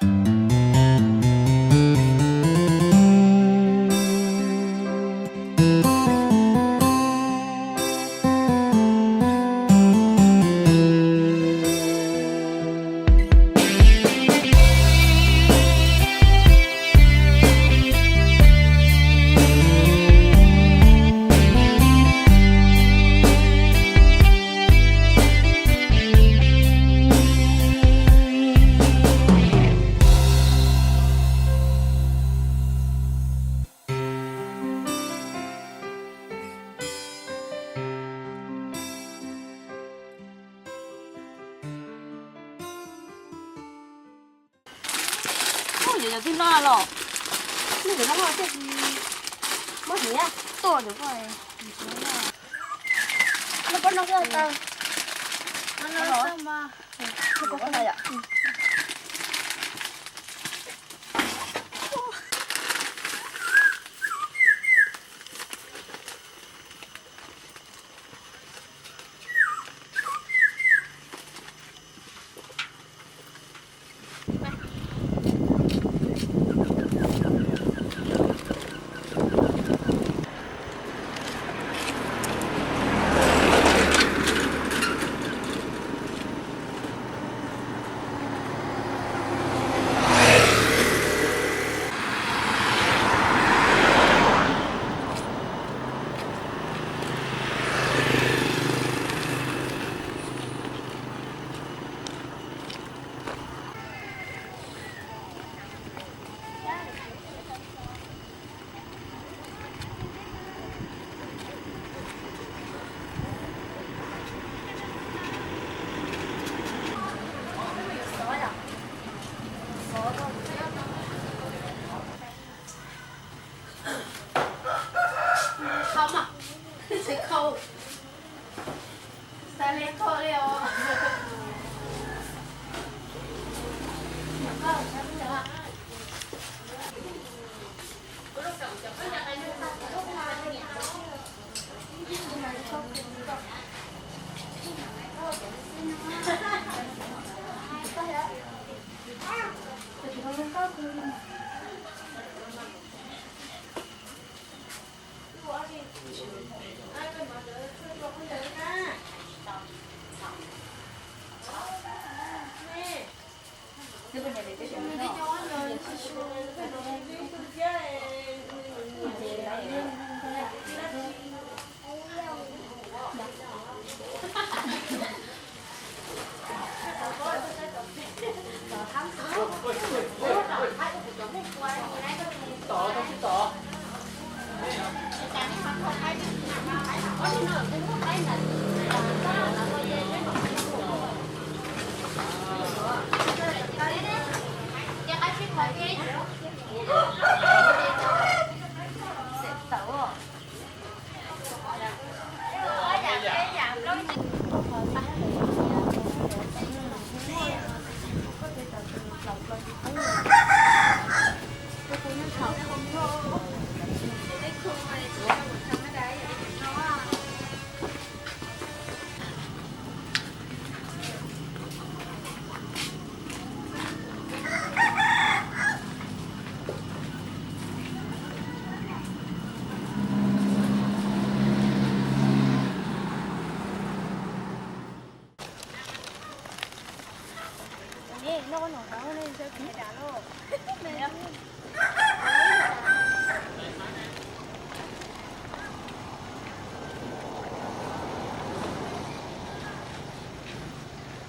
Ua yog cov twg no los, nej cov no thiaj tsis muab hniav tuaj cov ko. No pab no tau.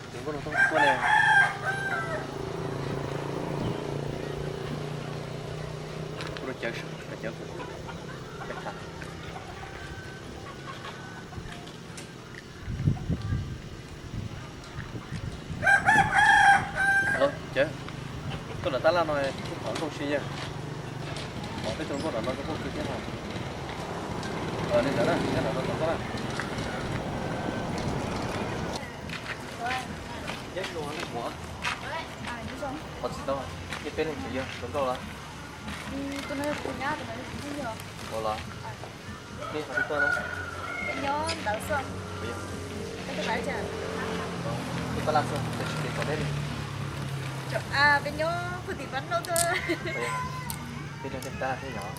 Tus nkauj no tuaj ne. Kuv rau cawv, cawv kuv. Cawv, tuaj lawm tab laj no, thov nkauj sib yawg. Hov peb tus nkauj no rau nkauj kawg thiab hos. Li ntawd na, nyob ntawm no tom koj na. Qhov tsis tau, nej peb leej twg yog tus nkauj los? Ua los? Nej qhov twg tuaj na? Tus pab laj xwb, tab sis tus tom deb li. Peb nyob puag tim pab noj tuaj. Peb nyob tej tab thiab yog.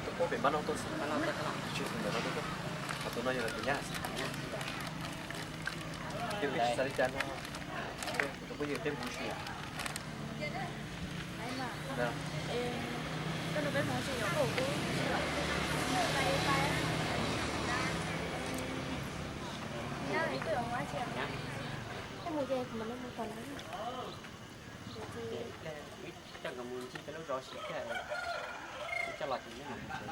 Tus poj pem npab no tuaj xwb, tus no yog tus nyab xwb. Ces peb tsis xav li cas no, tus phooj ywg peb mus ua si. Coj nkawd mus ncig peb lub zos xwb thiaj coj los ces neb mam mus tsev.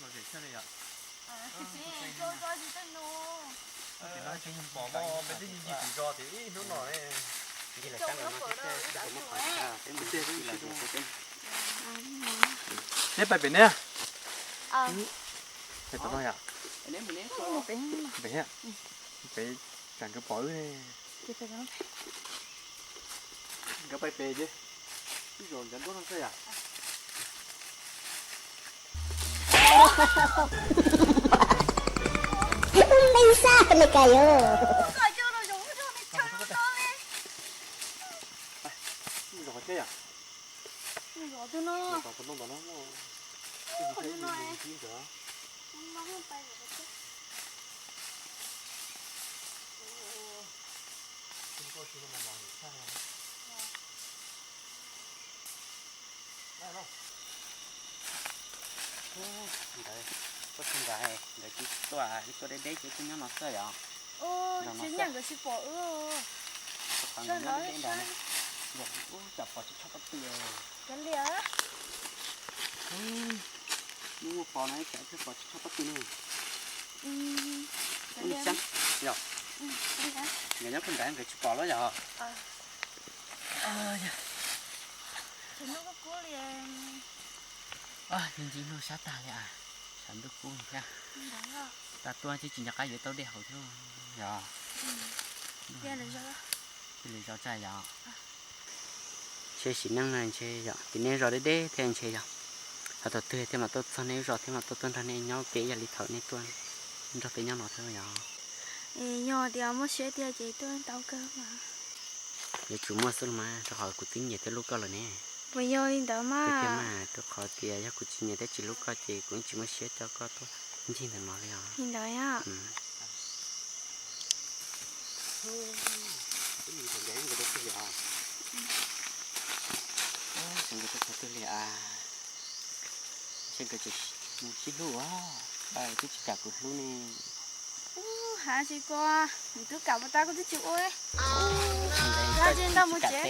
Los zem tshaj li yom. Peb twb ncig pem zos tias ib hnub no ne. Neb pais pem neb. Pem tom no yom. Pem, pem tsam nkawd pom wb ne. Nkawd pais pem ces wb zaum ncav nruab no xwb yom. Ub, npej xaj me ka yos. Zos thiab yom. Zos twg no? Zos tom ntoo ntawm no. Ub, qhov no. Ntawd, koj tsis ntawd, nkawd tsis tuaj, wb tuaj deb deb ces wb nyob no xwb yom. Ub, tsis nyam nkawd tsis pom wb. Ub, tsam pom tsis tshua pob tw. Cov liam. Ub, muaj pom no ib tsam thiaj pom tsis tshua pob tw ne. Ub, yog, nkawd nyob puag nrad nkawd tsis pom lawm yog. Ncig noj sab tag li as, sab ntuj kub thiab. Tag tuaj twb tsis nco qab yuav tau dej haus thiab yog. Lwm zaus tsa yom. Ntshe sim neej no ntshe yog tim nej zos deb deb thiab ntshe yog ho thaum twg thiaj mam tuaj txog nej lub zos thiab mam tuaj tuaj nrog nej nyob ua ke ib yam li thaum nej tuaj nrog peb nyob no thiab yog. Yog tias muaj siab tiag ces tuaj tau kawg mas. Yuav tsum muaj xwb los mas, rau qhov kuv twb nyiam thiab hlub koj lawm ne. Puas yog li ntawd mas? Tiag tiag mas, rau qhov tias yog kuv tsis nyiam thiab tsis hlub koj ces kuv yeej tsis muaj siab coj koj tuaj ncig ntawm no li os. Li ntawd yom. Nkawd tuaj qhov twg li as? Ntshe nkawd tsis mus sib hlub os, twb tsis kam kuv hlub ne. Ub, hais tsis ko, nws twb kam mus tas koj twb tsis ua. Ntau mus tsev.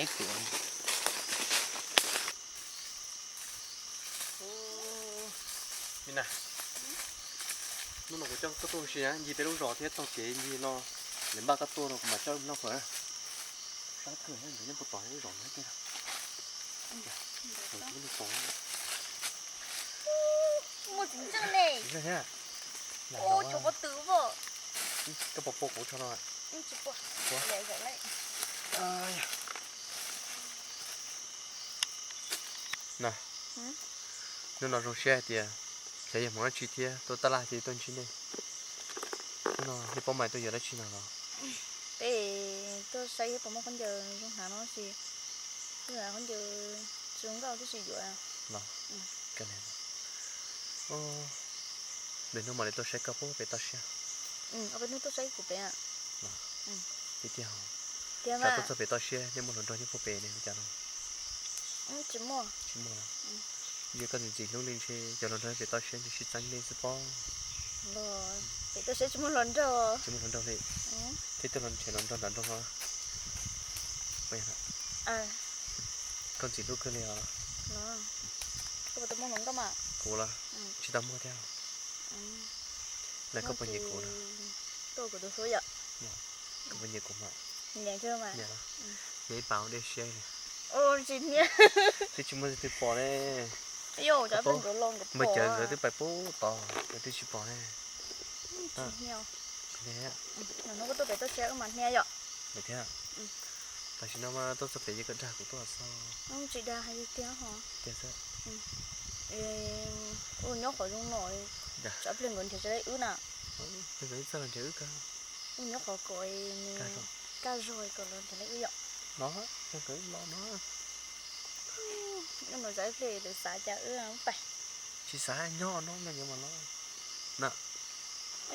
Hnub no kuv coj koj tuaj ua si na, ncig peb lub zos thiab taug kev ncig no, lawv npaj koj tuaj no kuv mam coj noj fawm na. Sab kawg, nkawd nyob puag tom lub zos no. Muaj txiv ntseej ne. Ua tshuav pob tw os. Koj puas pom kuv tso no? Na, hnub no zoo siab hais tias xyov yog hmoov dab tsi thiab tuaj tab laj thiab tuaj ntsib nej. Hnub no nej paub mas tuaj yuav dab tsi no los? Peb tuaj saib puas muaj khaub ncaws zoo hnav no sis, khaub ncaws tsis zoo nkauj tib si yuav. Los, hnub no mam li tuaj saib koj puag pem toj siab. Peb hnub tuaj saib kuv pem. Tiag tiag. Tsam tuaj txog pem toj siab nej muaj hluas nraug nyob puag pem ne ua cas no? Tsis muaj. Tsis muaj los? Yog koj ntxim ntxim hlub li ntshe cov hluas nraug pem toj siab ntshe sib txeeb nej xwb pob. Pem toj siab tsis muaj hluas nraug. Tsis muaj hluas nraug li. Thiab tuaj los nrhiav hluas nraug nram nroog no. Koj ntxim hlub kawg li os. Kuv los tsis tau muaj thiab. Lawv koj puas nyiam kuv na? Koj puas nyiam kuv mas? Nyiam ib pas ua dej siab li. Tsis nyiam. Twb tsis muaj leej twg pom ne. Npawg Cawv nkawd twb pais pub tod, nkawd twb tsis pom ne. Tsis nyiam. Hnub koj tuaj pem toj siab wb mas hnia yom. Thiab. Tam sim no mas tuaj txog pem ces koj dag kuv tuaj xwb. Tsis dag hais tiag ho. Tiag xwb. Ua nyob qhov zoo no, tsam pliag nkawd nrhiav tsis tau wb na. Nkawd txog los nrhiav wb kawg. Ua nyob qhov kom kaj zog kom los nrhiav wb yom. Los, nkawd los no. Nyob no tsam ib pliag lawv xav cas wb pais. Tsis xav, nyob no nyob nyob mas los na.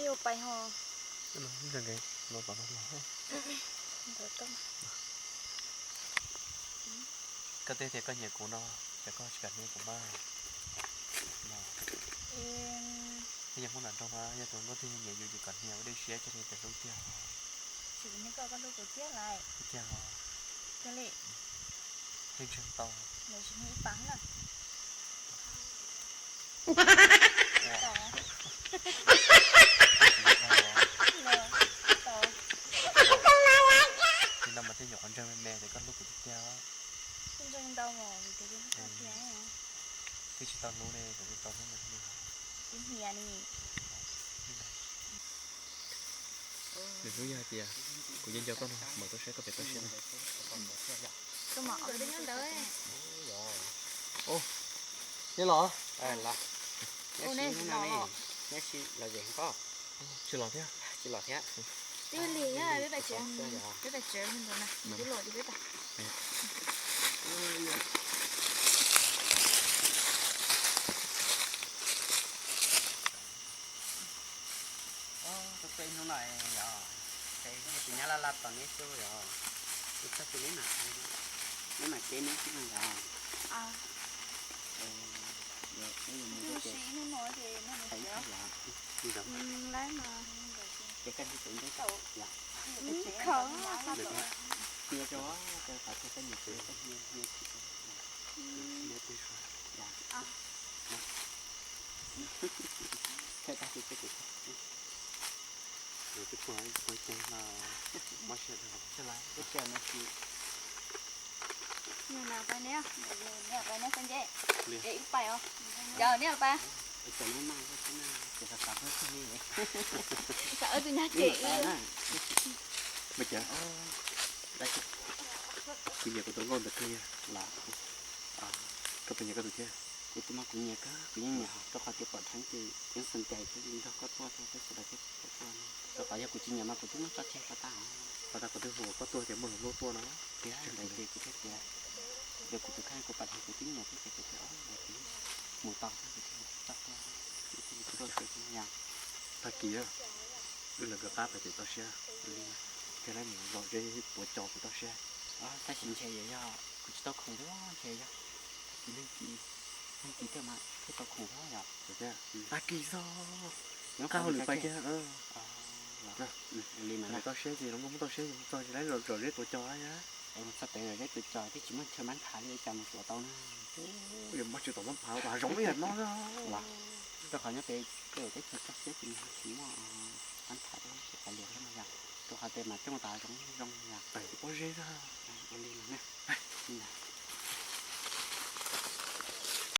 Yuav pais ho. Los tom no los. Koj twb tias koj nyiam kuv no, ces koj tsis kam hnia kuv mas. Koj nyiam Hmoob nram nroog mas yog tus nkauj twg nyiam yus ces kom hnia ua dej siab thiaj li tau hlub tiag. Tiag os. Yeej ntseeg tau. Li no mas thiaj nyuam qhuav ntseeg me me tias koj hlub kuv tiag tiag. Twb tsis tau hlub li, kuv twb tau hlub me me. Nws hlub yog hais tias kuv yeej nco koj no, mam tuaj saib koj pem toj siab na. Neb los? Tsis los thiab. Twb lig, peb pais tsev, peb pais tsev ntawd na, twb los ces peb pais. Tus peb hnub no yog, tus nyab laj laj tos neb xwb yog, tus txog tus neb mam, neb mam teb neb xwb no yog. Ces koj nyob tus neb yog, hnia rau, koj qhov tias koj nyiam kuv koj hnia, hnia tsis tau. Koj tag tus peb tus Kuv twb pom pom ceev los mob siab dhau. Neb pais neb, neb pais neb, wb pais os. Cov neb pais. Cov neb mas, ces xav xav pheej pheej li. Xav wb tus nyab ces. Kuv nyiam kuv tus nkauj ntawd kawg li los. Koj puas nyiam koj tus thiab? Kuv tus mas kuv nyiam kawg, kuv yeej nyiam, rau qhov tias pom dheev ces yeej xav ncaim thiab nrog koj tuaj thiab, tab sis lawv thiaj pub koj tuaj. Rau qhov yog kuv tsis nyiam mas kuv twb muab tso tseg rau tag. Rau qhov kuv twb hu koj tuaj tias muaj hluas nkauj tuaj no. Tiag ntawd ces kuv thiaj tias, yog kuv tus kheej kuv pom dheev kuv twb nyiam thiab ces kuv thiaj, o, mus tau thiab kuv thiaj coj tuaj. Tag kis wb los nkawd qab pem toj siab, thiaj li mus zom zeb tuav cos pem toj siab. Tab sis ntshe yog kuv tsis tau khoom thiab, ntshe yog tag kis, tag kis thiaj mas thiaj tau khoom thiab yom. Tag kis xwb, nqa hauj lwm pais kiag. Pem toj siab ces los nkauj muab toj siab ces mus txog ces lawv zom zeb tuav cos thiab. Txog pem zom zeb tuav cos twb tsis muaj chaw mab nphav li cas mus tuav tau na. Yog mob tsis tau mab nphav tas zoo ib yam no. Rau qhov nyob pem tej teb chaws toj siab ces nws ho tsis muaj mab nphav thiab tsis pais lias thiab no yom. Rau qhov tias mas coj tas zoo zoo yom. Pem pob zeb xwb. Ua li no na.